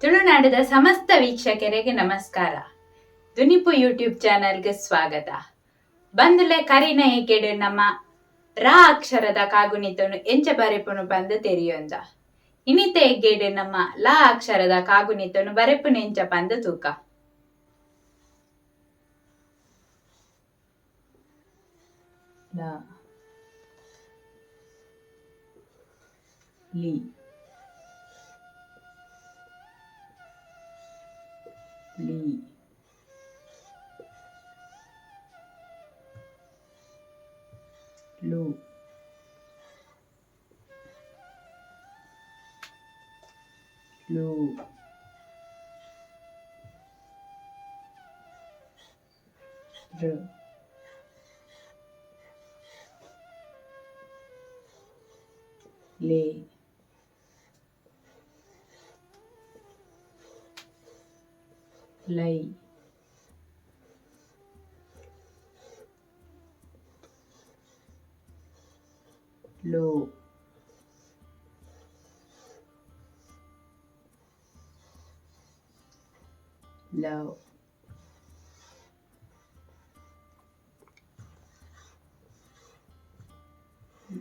ತುಳುನಾಡದ ಸಮಸ್ತ ವೀಕ್ಷಕರಿಗೆ ನಮಸ್ಕಾರ. ದುನಿಪು ಯೂಟ್ಯೂಬ್ ಚಾನೆಲ್ಗೆ ಸ್ವಾಗತ. ಬಂದುಲೆ ಕರಿನ ಏಕೆಡು ನಮ್ಮ ರಾ ಅಕ್ಷರದ ಕಾಗುಣಿತನು ಎಂಚ ಬರೆಪುನು ಬಂದು ತೆರಿಯೊಂದ. ಇನಿತ ಎಗ್ಗೆಡು ನಮ್ಮ ಲಾ ಅಕ್ಷರದ ಕಾಗುಣಿತನು ಬರೆಪುನು ಎಂಚ ಬಂದು ತೂಕ. ಲ ಲಿ ಲೀ ಲು ಲೂ ಋ ಲೇ ಲೈ ಲೋ ಲವ್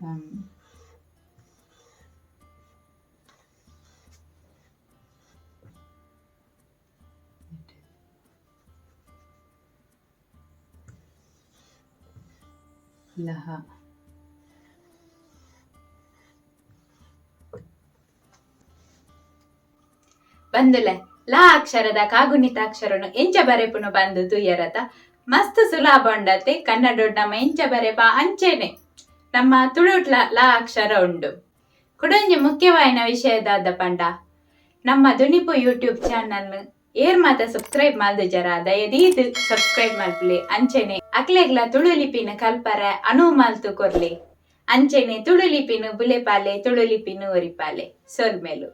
ಲಂ ಲಹ. ಬಂದುಲೆ ಲಾ ಅಕ್ಷರದ ಕಾಗುಣಿತಾಕ್ಷರನು ಎಂಚ ಬರೆಪುನು ಬಂದು ತುಯ್ಯರತ ಮಸ್ತ್ ಸುಲಭ ಉಂಡತೆ. ಕನ್ನಡ ನಮ್ಮ ಎಂಚ ಬರೆಪ ಅಂಚೆನೆ ನಮ್ಮ ತುಳುಟ್ಲ ಲಾ ಅಕ್ಷರ ಉಂಡು. ಕುಡೊಂಜಿ ಮುಖ್ಯವಾಯಿನ ವಿಷಯದಾದ ಪಂಡ, ನಮ್ಮ ದುನಿಪು ಯೂಟ್ಯೂಬ್ ಚಾನಲ್ ಏರ್ ಮಾತ ಸಬ್ಸ್ಕ್ರೈಬ್ ಮಲ್ದು ಜರ ದಯದೀದ್ ಸಬ್ಸ್ಕ್ರೈಬ್ ಮಲ್ಪುಲೆ. ಅಂಚೆನೆ ಅಕ್ಲೆಗ್ಲ ತುಳು ಲಿಪಿನ ಕಲ್ಪರೆ ಅನುವು ಮಲ್ತು ಕೊರ್ಲೆ. ಅಂಚೆನೆ ತುಳು ಲಿಪಿನ ಬುಲೆಪಾಲೆ, ತುಳು ಲಿಪಿನ ಒರಿಪಾಲೆ. ಸೊಲ್ಮೆಲು.